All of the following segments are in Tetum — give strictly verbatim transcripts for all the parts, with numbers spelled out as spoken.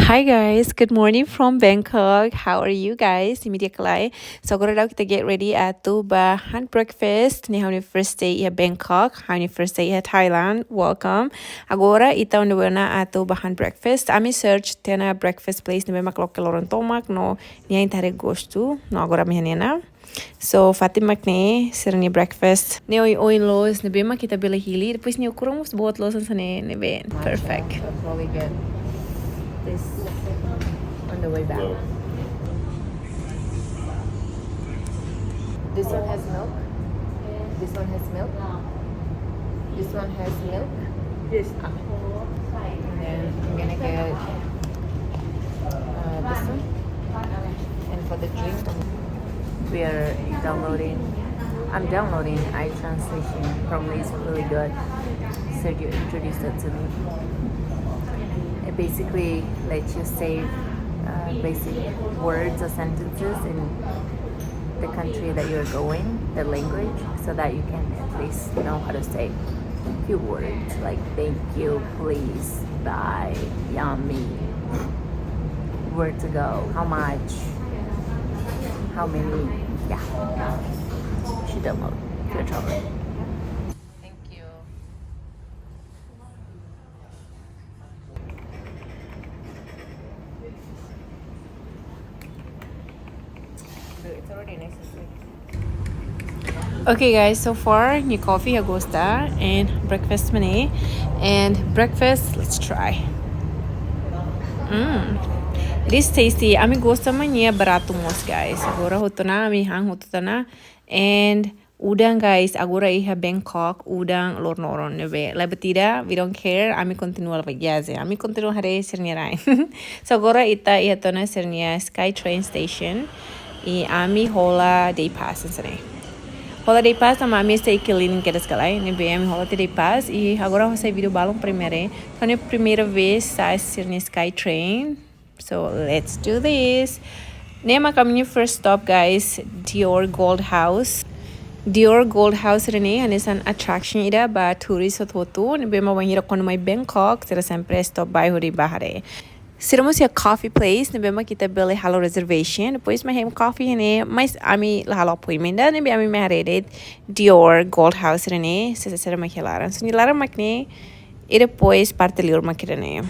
Hi guys, good morning from Bangkok. How are you guys? Imi di'ak ka lae? So agora daudaun ita get ready atu bá han breakfast. Ne'e ha'u-nia first day iha Bangkok, ha'u-nia first day iha Thailand. Welcome. Agora ita on the way ona atu bá han breakfast. Ami search tiha ona breakfast place ne'ebé mak loke loron tomak no nia ita haree gostu. No agora ami iha ne'e ona. So fatin mak ne'e sira-nia breakfast. Ne'e oioin loos, ne'ebé mak ita bele hili. Depois nia ukun mós boot loos hanesan ne'e, ne'ebé perfect. I'll probably get this on the way back. This one has milk. This one has milk. This one has milk. Yes. Ah. And then I'm gonna get uh, this one. And for the drink, we are downloading. I'm downloading iTranslation. Apparently, it's really good. Sergio introduced it to me. It basically lets you save uh, basic words or sentences in the country that you're going, the language, so that you can at least know how to say a few words like thank you, please, bye, yummy, where to go, how much, how many. Yeah. Should download if you're traveling. Thank you. It's already nice and sweet. Okay guys, so far nia coffee ha'u gosta and breakfast mak ne'e. And breakfast, let's try. Mm. It is tasty. Ami gosta mak nia baratu mós guys. Agora hotu ona, ami han hotu tiha ona. And udan guys, agora iha Bangkok, udan loron-loron ne'ebé. La'ós buat ida, we don't care, ami kontinua la'o viajen. Ami kontinua haree sira-nia rain. So agora ita iha tiha ona sira-nia Skytrain station. I ami hola day pass hanesan ne'e. Hola day pass tanba ami sei keliling kedas ka lae, ne'ebé ami hola tiha day pass. I agora ha'u hasai vídeo balun primeiru. Ha'u-nia primeira vez sa'e sira-nia Skytrain. So let's do this. Ne'e mak ami-nia first stop guys, Dior Gold House. Dior Gold House ne'e hanesan attraction ida ba tourist hotu-hotu, ne'ebé mak bainhira kuandu mai Bangkok, sira sempre stop by hodi bá haree. Sira mós iha coffee place, ne'ebé mak ita bele halo reservation, depois mai hemu coffee ne'e, mas ami la halo appointment ida, ne'ebé ami mai haree de'it Dior Gold House ne'e, sira, sira mak iha laran. So nia laran mak ne'e, i depois parte liur mak ida-ne'e.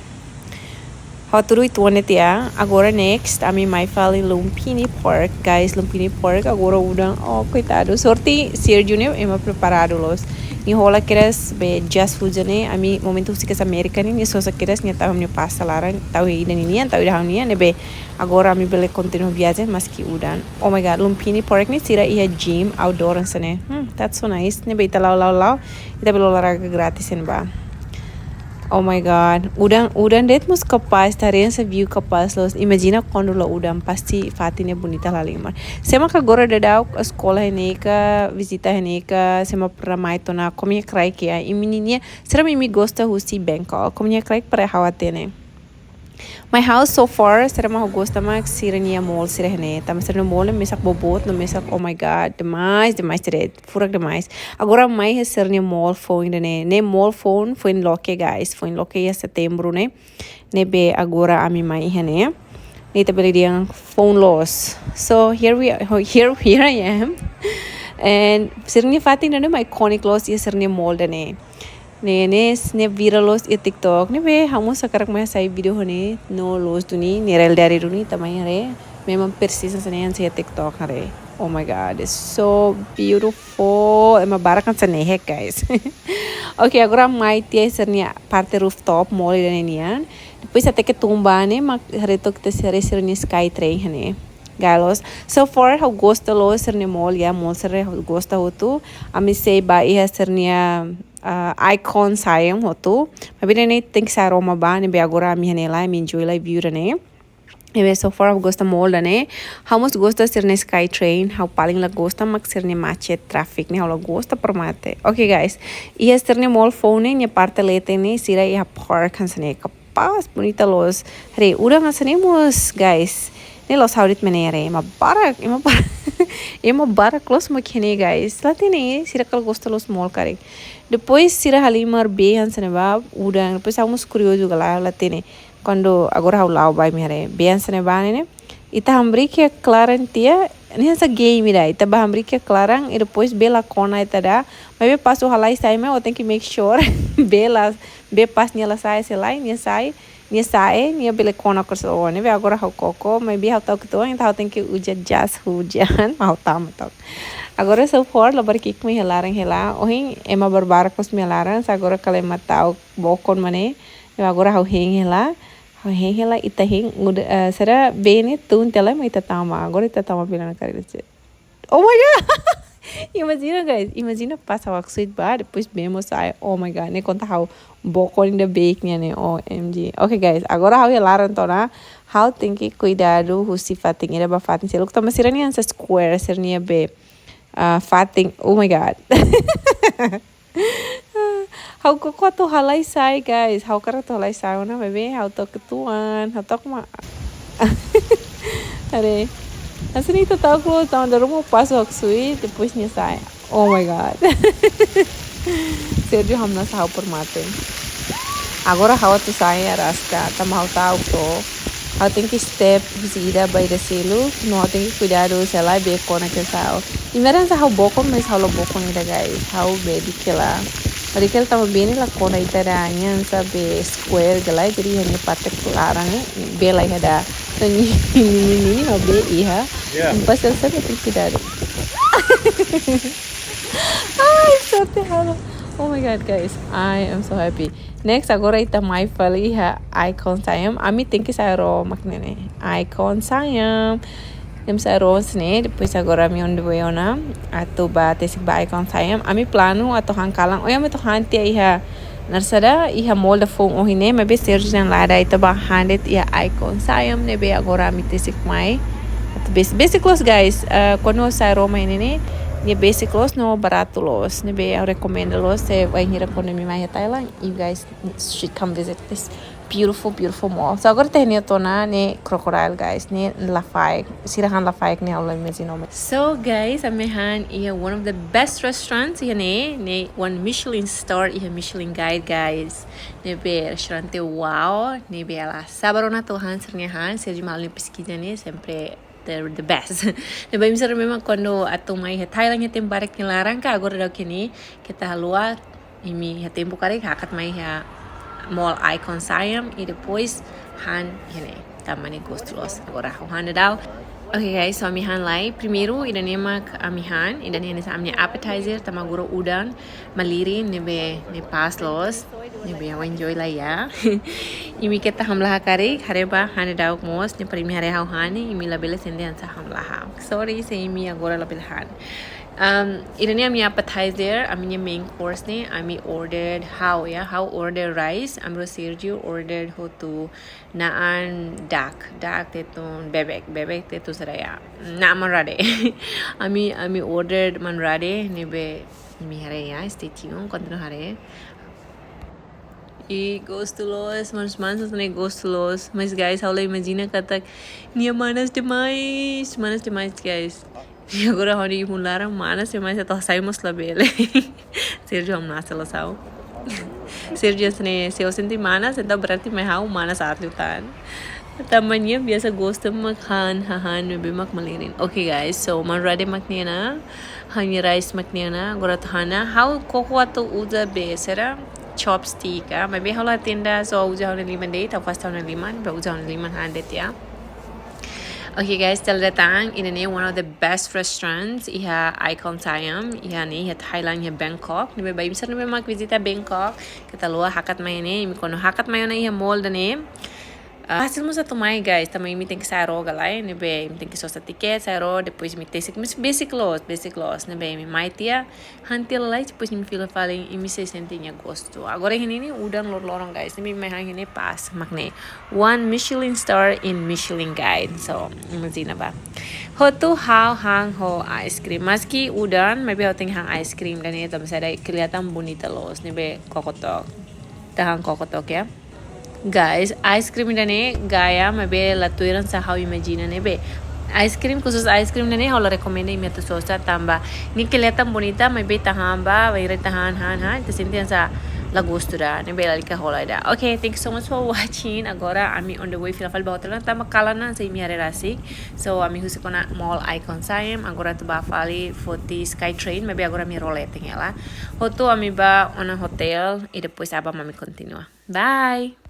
Ha'u hatudu uitoan de'it tiha, agora next, ami mai fali Lumpini Park, guys, Lumpini Park, agora udan, oh, koitadu, sorte Sergio ne'e, ema preparadu loos. Nia hola kedas be jas hujan ne'e, ami momentu husik kedas Amérika ne'e, nia sosa kedas, nia tau nia pasta laran, tau ida ninian, tau ida ha'u-nian, ne'ebé, agora ami bele kontinua viajen, maski udan. Oh my God, Lumpini Park ne'e sira iha gym outdoor hanesan ne'e. Hmm, that's so nice. Ne'ebé ita la'o, la'o, la'o. Ita bele olahraga gratis iha ne'ebá. Oh my God. Udan, udan de'it mós kapás, ita haree hanesan view kapás loos. Imajina kuandu la udan, pasti fatin ne'e bonita lahalimar. Sé mak agora daudaun eskola iha ne'e ka, vizita iha ne'e ka, sé mak pernah mai tiha ona, komu nia kraik iha, imi-nia, sira mak imi gosta husi Bangkok, komu nia kraik para ha'u hatene. Mas ha'u so far, sira mak ha'u gosta mak sira-nia mall sira iha ne'e. Tanba sira-nia mall ne'e mesak boboot, no mesak, oh my God, demais, demais, sira furak demais. Agora mai iha sira-nia mall foun ida-ne'e. Ne'e mall foun, foin loke guys, foin loke iha setembru ne'e. Ne'ebé agora ami mai iha ne'e. Ne'e ita bele dehan foun loos. So here we are, here, here I am. And sira-nia fatin ida-ne'e mak iconic loos iha sira-nia mall ida-ne'e. Ne'e, ne'e, ne'e viral loos iha TikTok. Ne'ebé ha'u mós hakarak mai hasai vídeo ho ne'e, no loos duni, ne'e realidade duni, ita mai haree. Memang persis hanesan ne'e hanesan iha TikTok haree. Oh my God, it's so beautiful. Ema barak hanesan ne'e, guys. Okay, agora mai tiha sira-nia parte rooftop, mall ida-ne'e nian. Depois até ke tumba ne'e, mak haree took ita sira, sira-nia Skytrain iha ne'e. Galos. So far, ha'u gosta loos sira-nia mall, ya, mall sira ha'u gosta hotu. Ami sei bá iha sira-nia ah, icon Siam hotu. Maibé ne'e tenke sai ruma bá, ne'ebé agora ami iha ne'e lai, ami enjoy lai view ida-ne'e. Ne'ebé so far ha'u gosta mall ida-ne'e. Ha'u mós gosta sira-nia Skytrain, ha'u paling la gosta mak sira-nia macet traffic ne'e, ha'u la gosta para mate. Okay guys, iha sira-nia mall foun ne'e, nia parte leten ne'e, sira iha park hanesan ne'e, kapás bonita loos. Haree, udan hanesan ne'e mós, guys. Ne'e loos ha'u de'it mak ne'e haree, ema barak, ema barak. Ema barak loos mak iha ne'e, guys. La hatene, sira kala gosta loos mall karik. Depois sira halimar bee hanesan ne'e bá, udan. Depois ha'u mós kuriozu ka lae, la hatene. Kuandu agora ha'u la'o ba imi haree. Bee hanesan ne'e ba ne'e ne'e. Ita hamriik iha klaran tiha, ne'e hanesan game ida. Ita bá hamriik iha klaran, i depois bee la kona ita ida. Maibé pas ó halai sa'e mai, ó tenke make sure bee la, bee pas nia la sa'e, se lae, nia sa'e, nia sa'e, nia bele kona kor so. Ne'ebé agora ha'u koko, maibé ha'u ta'uk uitoan, entaun ha'u tenke uza jas hujan, ha'u tama ta'uk. Agora so far, labarik ki'ik mak iha laran hela. Ohin, ema barbarak mós mai iha laran, sá agora kala ema ta'uk bokon mak ne'e. Ne'ebé agora ha'u hein hela. Ha'u hein hela, ita hein, udah, eh, sira bee ne'e tun tiha lai mak ita tama. Agora ita tama pila na karida se. Oh my God! Imajina, guys. Imajina pas ha'u haksoit ba, depois bee mós sa'e. Oh my God. Ne'e konta ha'u bokon ida beik nian ne'e. O M G. Oke, guys. Agora ha'u iha laran tiha ona. Ha'u tenke kuidadu husi fatin ida ba fatin seluk. Tanba sira-nia hanesan square, sira-nia be, ah, fatin. Oh my God. Ha'u koko atu halai sa'e, guys. Ha'u hakarak atu halai sa'e ona, maibé ha'u ta'uk uitoan, ha'u ta'uk mak. Haree. Hanesan ne'e ita ta'uk loos, tanba dala ruma pas ha'u haksoit, depois nia sa'e. Oh my God. Sergio hamnasa ha'u por mate. Agora ha'u atu sa'e arraska, tanba ha'u ta'uk to. Ha'u tenke step husi ida ba ida seluk, no ha'u tenke kuidadu se lae bee kona ka sa'e. Imi haree hanesan ha'u bokon, mais ha'u la bokon ida, guys. Ha'u bee di'ak hela. Bee di'ak hela tanba bee ne'e la kona ita ida, nia hanesan be square ka lae, jadi iha nia parte klaran ne'e, bee la iha ida. So, nia, nia, nia, nia, nia, bee iha. Yeah. Pas ha'u sa'e tenke kuidadu. Ai, sorte halo. Oh my God, guys. I am so happy. Next, agora ita mai fali iha Icon Siam. Ami tenke sa'e ró mak ne'e ne'e. Icon Siam. Ita sa'e ró hanesan ne'e, depois agora ami on the way ona. Atu bá tesik ba Icon Siam. Ami planu atu han kalan. Ohin ami atu han tiha iha. Naran saida, iha mall ida foun ohin ne'e, maibé Sergio dehan lae, ita bá han de'it iha Icon Siam ne'ebé agora ami tesik mai. Atu basic, basic clothes, guys. Eh, kuandu sa'e ró mai ne'e ne'e, nia basic clothes no baratu loos. Ne'ebé ha'u rekomenda loos, se bainhira kuandu imi mai iha Thailand, you guys should come visit this beautiful, beautiful mall. So agora ita iha ne'e tiha ona, ne'e crocodile, guys. Ne'e lafaek. Sira han lafaek ne'e ha'u la imajina. So guys, ami han iha one of the best restaurants iha ne'e, ne'e one Michelin star iha Michelin Guide, guys. Ne'ebé restaurante wow, ne'ebé la sabar ona atu han sira-nia han, Sergio mak halo nia peskiza ne'e, sempre the, the best. Ne'ebé imi sira memang kuandu atu mai iha Thailand iha tempu barak nia laran ka, agora daudaun ne'e, keta haluha, imi iha tempu karik hakat mai iha Mall Icon Siam, i depois han iha ne'e. Tanba ne'e gostu loos, agora ha'u han daudaun. Oke guys, so ami han lai. Primeiru, ida-ne'e mak ami han, ida-ne'e hanesan ami-nia appetizer, tanba agora udan, malirin, ne'ebé, ne'e pas loos, ne'ebé ha'u enjoy lai ya. Imi keta hamlaha karik, haree bá, han daudauk mós, ne'e para imi haree ha'u han, imi labele sente hanesan hamlaha. Sorry, se imi agora labele han. Um, ida-ne'e ami-nia appetizer, ami-nia main course ne'e, ami ordered ha'u ya, ha'u order rice, ami rua Sergio ordered hotu na'an duck, duck tetun bebek, bebek tetun saida ya. Na'an manrade. Ami, ami ordered manrade, ne'ebé imi haree ya, stay tuned, kontinua haree. I gostu loos, manas-manas ne'e gostu loos. Mas guys, ha'u la imajina katak nia manas demais, manas demais, guys. I agora ha'u-nia hun laran manas demais, atu hasai mós labele. Sergio hamnasa loos ha'u. Sergio hanesan ne'e, se ó sente manas, entaun berarti mai ha'u manas aat liután. Tanba nia biasa gosta mak han, hahán, ne'ebé mak malirin. Oke guys, so manrade mak ne'e ona, ha'u-nia rice mak ne'e ona, agora atu han ona, ha'u koko atu uza be sira chopstick, ah, maibé ha'u la hatene ida, so uza ha'u-nia liman de'it, ha'u fase ha'u-nia liman, bá uza ha'u-nia liman han de'it ya. Oke guys, selamat datang. Ida-ne'e one of the best restaurants iha Icon Siam, iha ne'e, iha Thailand, iha Bangkok. Ne'ebé ba imi sira ne'ebé mak vizita Bangkok, keta haluha hakat mai ne'e, imi kuandu hakat mai ona iha mall ida-ne'e. Ah, fasil mós atu mai, guys, tanba imi tenke sa'e ró ka lae, ne'ebé imi tenke sosa tiket, sa'e ró, depois imi tesik, mas basic loos, basic loos, ne'ebé imi mai tiha, han tiha lai, depois imi fila fali, imi sei sente nia gostu. Agora iha ne'e ne'e udan loroloron, guys, ne'ebé imi mai han iha ne'e pas, mak ne'e. One Michelin star in Michelin Guide, so, imajina bá. Hotu ha'u han ho ice cream, maski udan, maibé ha'u tenke han ice cream ida-ne'e, tanba saida, kelihatan bonita loos, ne'ebé koko took. Ita han koko took ya. Guys, ice cream ida-ne'e gaya, maibé la tuir hanesan ha'u imajina ne'ebé. Ice cream, khusus ice cream ida-ne'e, ha'u la rekomenda imi atu sosa tanba nia kelihatan bonita, maibé ita han bá, bainhira ita han, han, han, ita sente hanesan la gostu ida, ne'ebé lalika hola ida. Okay, thank you so much for watching. Agora ami on the way fila fali ba hotel ona, tanba kalan ona sei imi haree rasik. So ami husik ona Mall Icon Siam, agora atu ba fali foti Skytrain, maibé agora ami role tengela. Hotu ami ba ona hotel, i depois aban mak ami kontinua. Bye!